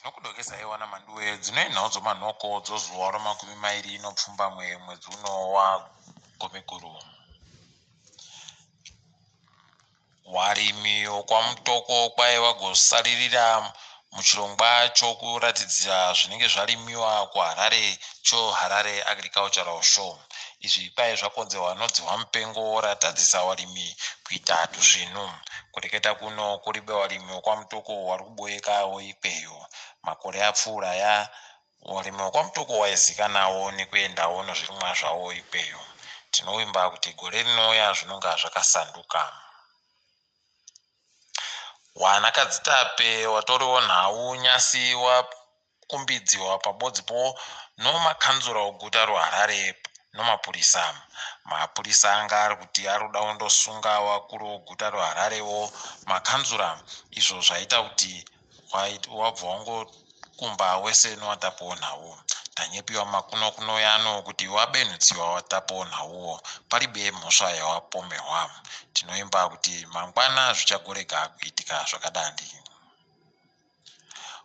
Tinokudokezai wana Manduwe dzine nhau dzomanhoko dzozuva romakumi mairi nopfumbamwe mwedzi uno waGumiguru. Warimi wokwaMutoko kwai vagosaririra muchirongwa chokuratidzira zvinenge zvarimiwa kuHarare choHarare Agricultural Show. Izvi kwai zvakonzerwa nodzihwamupengo ratadzisa warimi kuita tusvinu. Kureketa kuno kuribe warimi wokwaMutoko wari kuboyekawo ikweyo. Makore apfuura aya warimi wokwaMutoko waizikanawo nekuendawo nozvirimwa zvawo ikweyo. Tinovimba kuti gore rinouya zvinonga zvakasanduka. Wanakadzitape watoriwo nhau nyasi wakumbidziwa pabodzipo nomakanzura oguta roHarare nomapurisa. Mapurisa anga ari kuti ari kuda kundosunga wakuru woguta roHararewo makanzura izvo zvaita kuti wabva wangokumba wese nowatapawo nhau. Tanyepiwa makuno kuno yano kuti wabenhutsiwa watapawo nhauwo paribe mhosva yawapomerwa. Tinoimba kuti mangwana zvichagorega kuitika zvakadandi.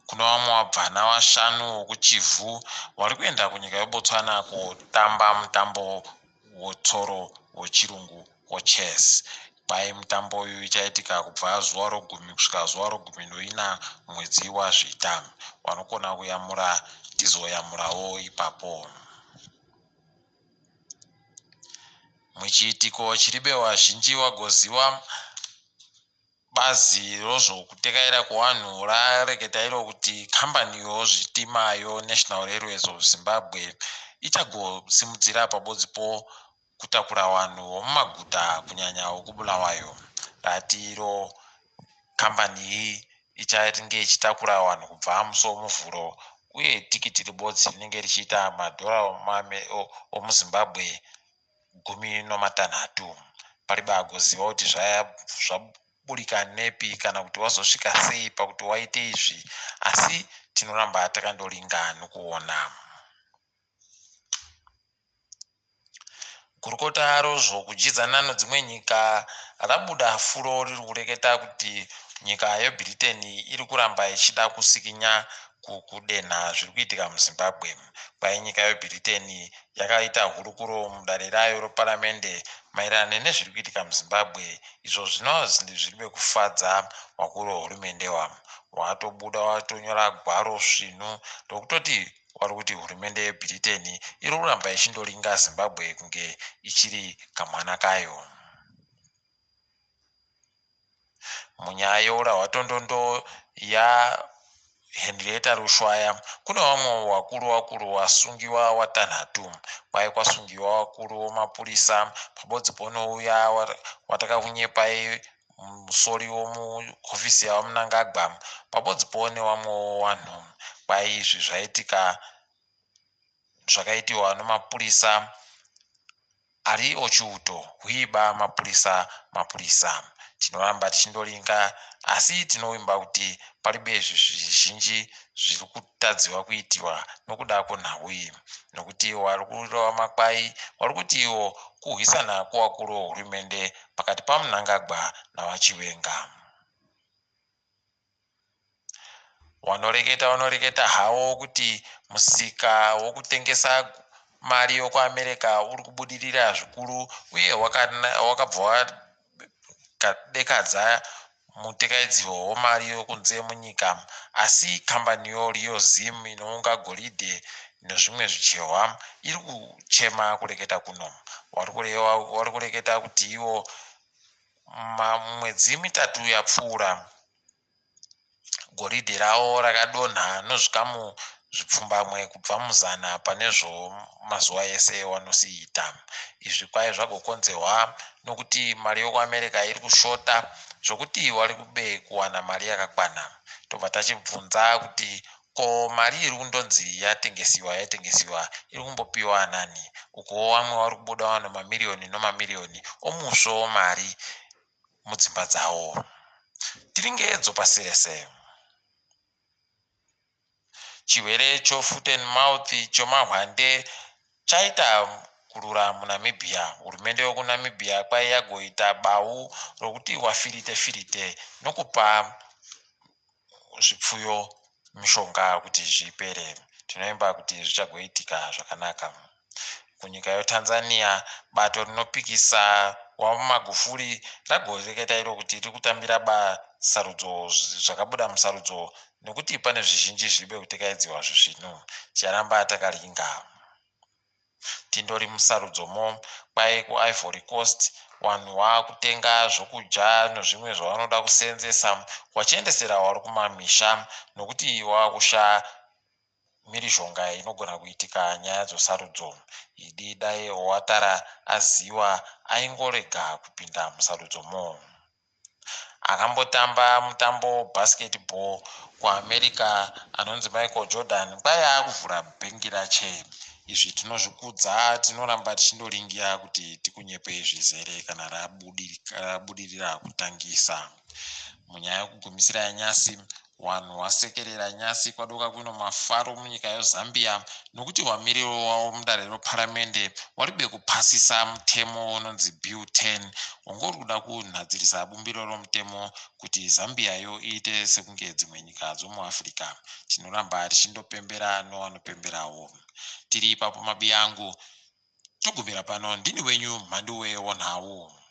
Kuno vamwe wabvana washanu wokuChivhu wari kuenda kunyika yeBotswana kotamba mutambo wotsoro wochirungu wochess. Kwai mutambo uyu ichaitika kubva zuva rogumi kusvika zuva rogumi noina mwedzi waZvita. Wanokona kuyamura tizoyamurawo ipapo. Muchiitiko chiribe wazhinji wagoziwa bazi rozvokutekaira kwevanhu rareketa iro kuti kambani yozvitima yoNational Railways of Zimbabwe ichagosimudzira pabodzipo kutakura vanhu vomumaguta kunyanya vokuBulawayo. Rati iro kambani iyi ichange ichitakura vanhu kubva musi woMuvhuro uye tikiti ribodzi rinenge richiita madhora omuZimbabwe 13. Paribe agoziva kuti zvaburika nepi kana kuti wazosvika sei pakuti waite izvi asi tinoramba takandoringa nokuona. Gurukota rozvokudyidzana nedzimwe nyika rabuda furo riri kureketa kuti nyika yeBritain iri kuramba ichida kusikinya kudenha zviri kuitika muZimbabwe. Kwai nyika yeBritain yakaita hurukuro mudare rayo reparamende maererano nezviri kuitika muZimbabwe izvo zvinova zviri kufadza vakuru vehurumende ava. Watobuda watonyora gwaro svinu rokutoti wari kuti hurumende yeBritain iri kuramba ichindoringa Zimbabwe kunge ichiri kamwana kayo. Munyaya yeurahwatondondo yaHenrietta Rushwaya kune vamwe vakuru vakuru vasungiwa vatanhatu. Kwai kwasungiwa vakuru vemapurisa pabodzi ponouya watakakunyepai musori womuhofisi yaVaMnangagwa pabodzi po nevamwewo vanhu. Kwai izvi zvaitika zvakaitiwa nemapurisa ari ochiuto huiba mapurisa mapurisa. Tinoramba tichindoringa asi tinovimba kuti paribe zvizhinji zviri kutadziwa kuitiwa nokuda kwenhau iyi nokuti wari kurova makwai wari kuti iwo kurwisana kwevakuru vehurumende pakati paMnangagwa naVaChiwenga. Wanoreketa wanoreketa hawo kuti musika wokutengesa mari yokuAmerica uri kubudirira zvikuru uye wakabva wadekadza mutekaidzirwo wemari yokunze munyika asi kambani yoRioZim inounga goridhe nezvimwe zvicherwa iri kuchema kureketa kuno. Wari kureketa kuti iwo mwedzi mitatu yapfuura goridhe ravo rakadonha nozvikamu zvipfumbamwe kubva muzana pane zvomazuva ese wanosiita. Izvi kwai zvagokonzerwa nokuti mari yokuAmerica iri kushota zvokuti wari kube kuwana mari yakakwana. Tobva tachibvunza kuti ko mari iri kundonzi yatengesiwa yatengesiwa iri kumbopiwa nani? Ukuwo vamwe vari kubuda vanhu mamiriyoni nomamiriyoni omusvo mari mudzimba dzavo. Tiringedzo pasi rese. Chirwere chofoot and mouth chomahwande chaita kurura muNamibia. Hurumende yokuNamibia kwai yagoita bau rokuti wafirite firite nokupa zvipfuyo mishonga kuti zvipere. Tinoimba kuti zvichagoitika zvakanaka. Kunyika yeTanzania, bato rinopikisa waMagufuli ragoreketa iro kuti riri kutambira basarudzo zvakabuda musarudzo nekuti pane zvizhinji zviribe kutekaidziwa zvisvinu. Ticharamba takaringa. Tindori musarudzomo, kwai kuIvory Coast vanhu vakutenga zvokudya nezvimwe zvavanoda kuseenzesa vachiendesera vari kumamisha nokuti vakusha mhirizhonga inogona kuitika nyaya dzosarudzo. Idi dai Ouattara aziva aingorega kupinda musarudzomo. Akambotamba mutambo basketball kuAmerica anonzi Michael Jordan kwai akuvhura bhengi rache. Izvi tinozvikudza, tinoramba tichindoringira kuti tikunyepei zvizere kana rabudirira kutangisa. Munyaya yekugumisira yanyasi, vanhu vasekerera nyasi kwadoka kuno mafaro munyika yeZambia nokuti vamiriri wavo mudare reparamende waribe kupasisa mutemo unonzi Bill 10 wanga uri kuda kunhadzirisa bumbiro romutemo kuti Zambia yo iite sekunge dzimwe nyika dzomuAfrica. Tinoramba tichindopembera nevanopemberawo. Tiri ipapo mabiyangu, togumira pano. Ndini wenyu Mhanduwe wonhau.